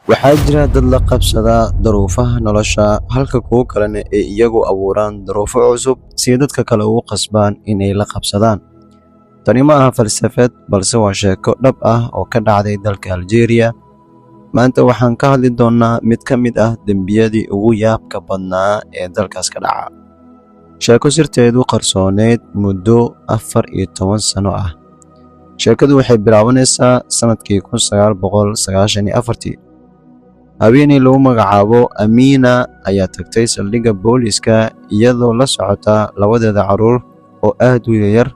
Waxaa jira dad la qabsada duruufaha nolosha, halka kuwo kalena ay iyagu abuuraan duruufo cusub si ay dadka kale ugu qasbaan inay la qabsadaan. Tani ma aha falsafad, balse waa sheeko dhab ah oo ka dhacday dalka Aljeeriya. Maanta waxaan ka hadli doonnaa mid ka mid ah dembiyadii ugu yaabka badnaa ee dalkaas ka dhaca. Sheeko sirteedu qarsooneyd muddo 14 sano ah. Sheekadu waxay bilaabanaysaa sannadkii 1994. Haweeney lagu magacaabo Amiina ayaa tagtay saldhigga booliiska iyadoo la socota labadeeda carruur oo aad u yaryar.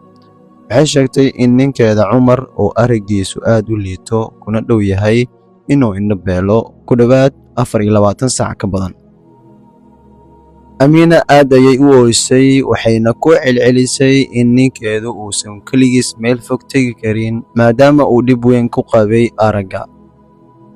Waxay sheegtay in ninkeeda Cumar uu araggiisu aad u liito, kuna dhow yahay inuu indho beelo ku dhowaad 24 saac ka badan. Amiina aad ayay u ooysay, waxayna ku celcelisay in ninkeedu uusan kaligiis meel fog tegi karin maadaama uu dhib weyn ku qabay aragga.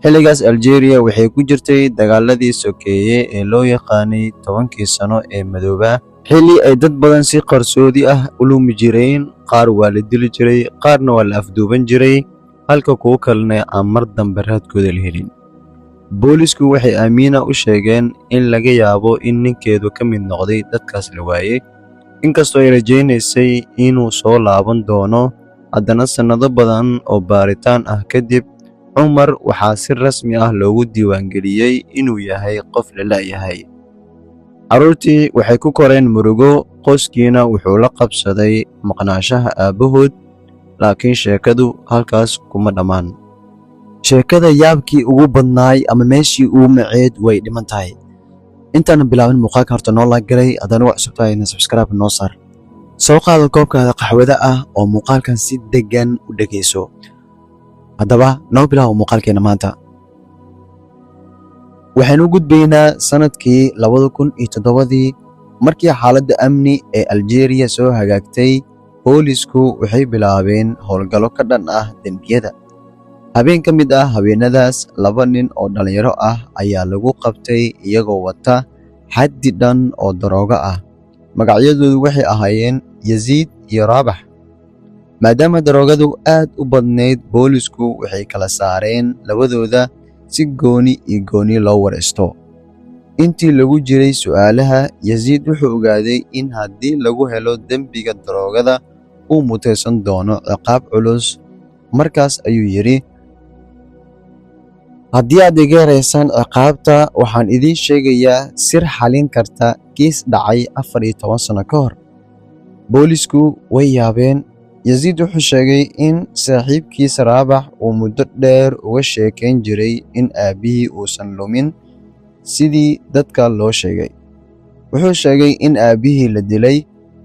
Xilligaas Aljeeriya waxay ku jirtay dagaaladii sokeeye ee loo yaqaanay 10kii sano ee madoobaa, xilli ay dad badan si qarsoodi ah u lumi jireen. Qaar waa la dili jiray, qaarna waa la afduuban jiray, halka kuwo kalena aan mar dambe raadkooda la helin. Boolisku waxay Amiina u sheegeen in laga yaabo in ninkeedu ka mid noqday dadkaas la waayay. Inkastoo ay rajaynaysay inuu soo laaban doono, haddana sannado badan oo baaritaan ah kadib, Cumar waxaa si rasmi ah loogu diiwaangeliyey inuu yahay qof la la'yahay. Carruurtii waxay ku koreen murugo, qoyskiina wuxuu la qabsaday maqnaanshaha aabbahood, laakiin sheekadu halkaas kuma dhammaan. Sheekada yaabkii ugu badnaay ama meeshii ugu maceed way dhiman tahay. Intaanan bilaabin muuqaalka, horta noo like galay, haddana waa cusub tahayna subscribe noo saar. Soo qaado koobkaada qaxwada ah oo muuqaalkan si deggan u dhegeyso. Haddaba noo bilaabo muuqaalkeena maanta. Waxaynu u gudbaynaa sanadkii 2007dii, markii xaaladda amni ee Aljeeriya soo hagaagtay. Boolisku waxay bilaabeen howlgallo ka dhan ah dembiyada. Habeen ka mid ah habeenadaas, laba nin oo dhallinyaro ah ayaa lagu qabtay iyagoo wata xaddi dhan oo daroogo ah. Magacyadoodu waxay ahaayeen Yaziid iyo Raabax. Maadaama daroogadu aad u badnayd, boolisku waxay kala saareen labadooda si gooni iyo gooni loo wareysto. Intii lagu jiray su'aalaha, Yaziid wuxuu ogaaday in haddii lagu helo dembiga daroogada uu mutaysan doono ciqaab culus. Markaas ayuu yidhi, "Haddii aad iga yareysaan ciqaabta, waxaan idiin sheegayaa sir xalin karta kiis dhacay 14 sano ka hor." Boolisku way yaabeen. Yaziid wuxuu sheegay in saaxiibkiis Raabax uu muddo dheer uga sheekeyn jiray in aabbihii uusan lumin sidii dadka loo sheegay. Wuxuu sheegay in aabbihii la dilay,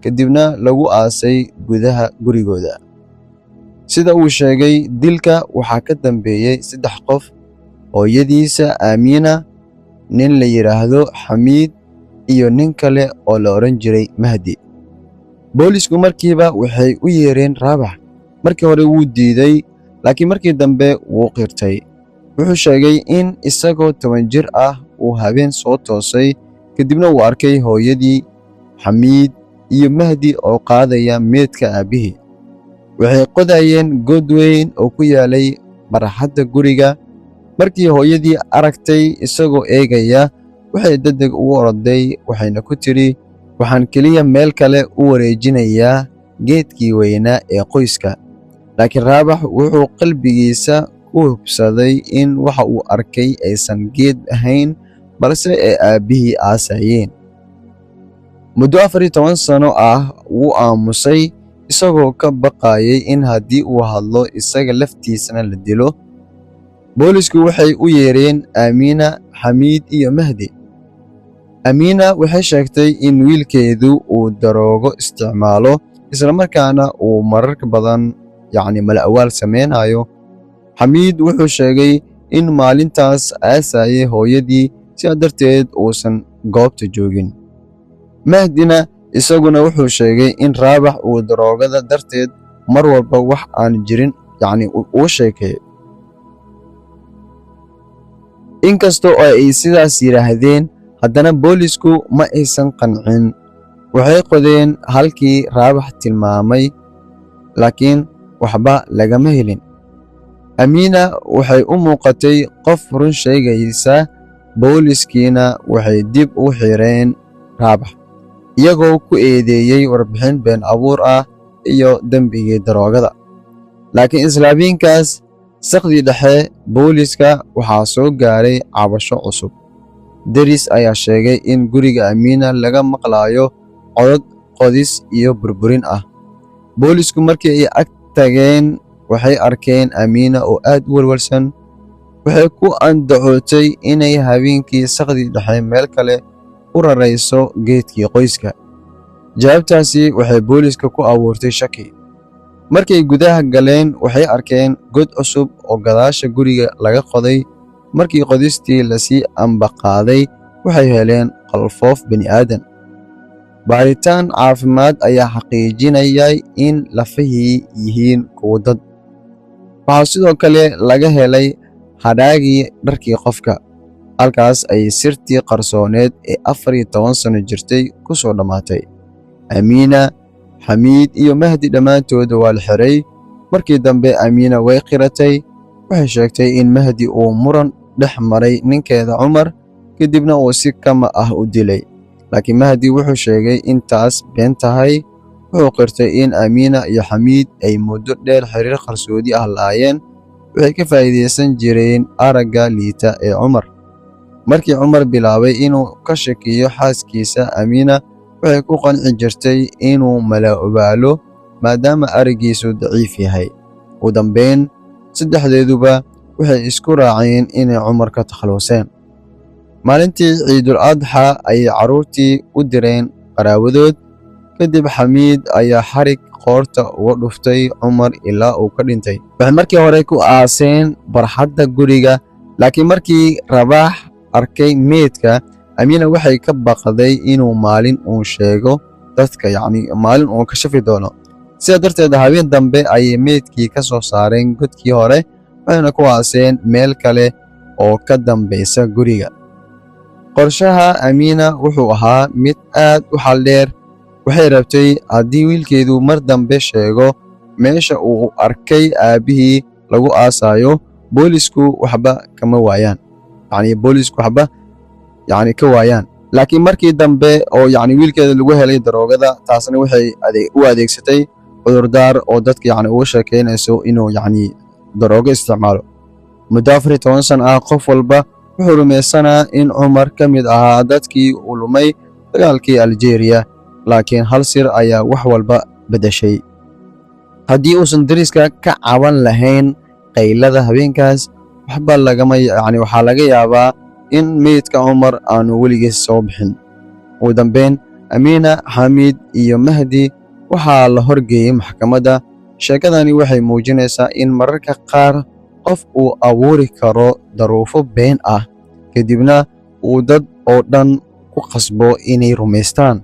kadibna lagu aasay gudaha gurigooda. Sida uu sheegay, dilka waxaa ka dambeeyey saddex qof: hooyadiisa Aamiina, nin la yidhaahdo Xamiid iyo nin kale oo la odhan jiray Mahdi. Boolisku markiiba waxay u yeereen Raabax. Markii hore wuu diiday, laakiin markii dambe wuu qirtay. Wuxuu sheegay in isagoo 10 jir ah uu habeen soo toosay, kadibna uu arkay hooyadii, Xamiid iyo Mahdi oo qaadaya meydka aabbihii. Waxay qodayeen god weyn oo ku yaalay barxadda guriga. Markii hooyadii aragtay isagoo eegaya, waxay degdeg ugu oroday, waxayna ku tidhi, "Waxaan keliya meel kale u wareejinayaa geedkii weynaa ee qoyska." Laakiin Raabax wuxuu qalbigiisa ku hubsaday in waxa uu arkay aysan geed ahayn, balse ay aabbihii aasayeen. Muddo 14 sano ah wuu aamusay, isagoo ka baqayay in haddii uu hadlo isaga laftiisana la dilo. Boolisku waxay u yeereen Aamiina, Xamiid iyo Mahdi. Amiina waxay sheegtay in wiilkeedu uu daroogo isticmaalo, islamarkaana uu marar badan, yacni, mala-awaal sameynayo. Xamiid wuxuu sheegay in maalintaas aasayay hooyadii, sidaa darteed uusan goobta joogin. Mahdina isaguna wuxuu sheegay in Raabax uu daroogada darteed mar walba wax aan jirin, yacni, uu sheekeeyo. Inkasta oo ay sidaas yidhaahdeen, haddana boolisku ma aysan qancin. Waxay qodeen halkii Raabax tilmaamay, laakiin waxba lagama helin. Amiina waxay u muuqatay qof run sheegaysa. Booliskiina waxay dib u xireen Raabax, iyagoo ku eedeeyey warbixin been abuur ah iyo dembigii daroogada. Laakiin isla habeenkaas saqdii dhexe, booliska waxaa soo gaaray cabasho cusub. Deris ayaa sheegay in guriga Amiina laga maqlayo codad qodis iyo burburin ah. Boolisku markii ay ag tageen, waxay arkeen Amiina oo aad u walwalsan. Waxay ku andacootay inay habeenkii saqdii dhexe meel kale u rarayso geedkii qoyska. Jawaabtaasi waxay booliska ku abuurtay shaki. Markay gudaha galeen, waxay arkeen god cusub oo gadaasha guriga laga qoday. Markii qodistii lasii ambaqaaday, waxay heleen qalfoof bini'aadan. Baaritaan caafimaad ayaa xaqiijinayay in lafahii yihiin kuwo dad. Waxaa sidoo kale laga helay hadhaagii dharkii qofka. Halkaas ayay sirtii qarsooneed ee 14 sano jirtay ku soo dhammaatay. Amiina, Xamiid iyo Mahdi dhammaantood waa la xiray. Markii dambe Amiina way qiratay. Waxay sheegtay in Mahdi uu muran dhex maray ninkeeda Cumar, kadibna uu si kama ah u dilay. Laakiin Mahdi wuxuu sheegay in taas been tahay. Wuxuu qirtay in Amiina iyo Xamiid ay muddo dheer xiriir qarsoodi ah lahaayeen. Waxay ka faa'iidaysan jireen aragga liita ee Cumar. Markii Cumar bilaabay inuu ka shakiyo xaaskiisa, Amiina waxay ku qanci jirtay inuu malabaalo, maadaama araggiisu daciif yahay. Ugu dambeyn, saddexdeeduba waxay isku raaceen inay Cumar ka takhaluseen. Maalintii Ciidul Adxa ayay carruurtii u direen qaraabadood. Kadib Xamiid ayaa xarig qoorta uga dhuftay Cumar ilaa uu ka dhintay. Waxay markii hore ku aaseen barxadda guriga, laakiin markii Rabaax arkay meydka, Amiina waxay ka baqday inuu maalin uun sheego dadka, yacni maalin uun kashafi doono. Sidaa darteed, habeen dambe ayay meydkii ka soo saareen godkii hore, waxayna ku aaseen meel kale oo ka dambaysa guriga. Qorshaha Amiina wuxuu ahaa mid aad u xeel dheer. Waxay rabtay haddii wiilkeedu mar dambe sheego meesha uu arkay aabbihii lagu aasayo, boolisku waxba kama waayaan, yacni boolisku waxba yacni ka waayaan. Laakiin markii dambe oo yacni wiilkeeda lagu helay daroogada, taasna waxay u adeegsatay cudurdaar oo dadka yacni uga sheekeynayso inuu yacni daroogo isticmaalo. Muddo 14 sano ah, qof walba wuxuu rumaysanaa in Cumar ka mid ahaa dadkii uu lumay dagaalkii Aljeeriya. Laakiin hal sir ayaa wax walba beddeshay. Haddii uusan deriska ka caban lahayn qaylada habeenkaas, waxba lagama yacni waxaa laga yaabaa in meydka Cumar aanu weligiis soo bixin. Ugu dambeyn, Amiina, Xamiid iyo Mahdi waxaa la horgeeyey maxkamadda. Sheekadani waxay muujinaysaa in mararka qaar qof uu abuuri karo daruufo been ah, kadibna uu dad oo dhan ku qasbo inay rumaystaan.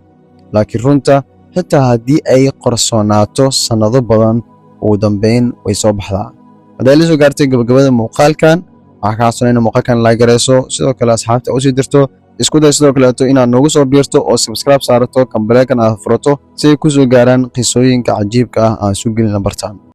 Laakiin runta, xitaa haddii ay qarsoonaato sannado badan, ugu dambeyn way soo baxdaa. Hadday la soo gaartay gabagabada muuqaalkan, waxaa kaa codsanaa inaad muuqaalkan like garayso, sidoo kale asxaabta usii dirto. Isku day sidoo kaleeto inaad noogu soo biirto oo subscribe saarato, gambaleelkan aad furato, si ay kusoo gaaraan qisooyinka cajiibka ah aan soo gelina bartaan.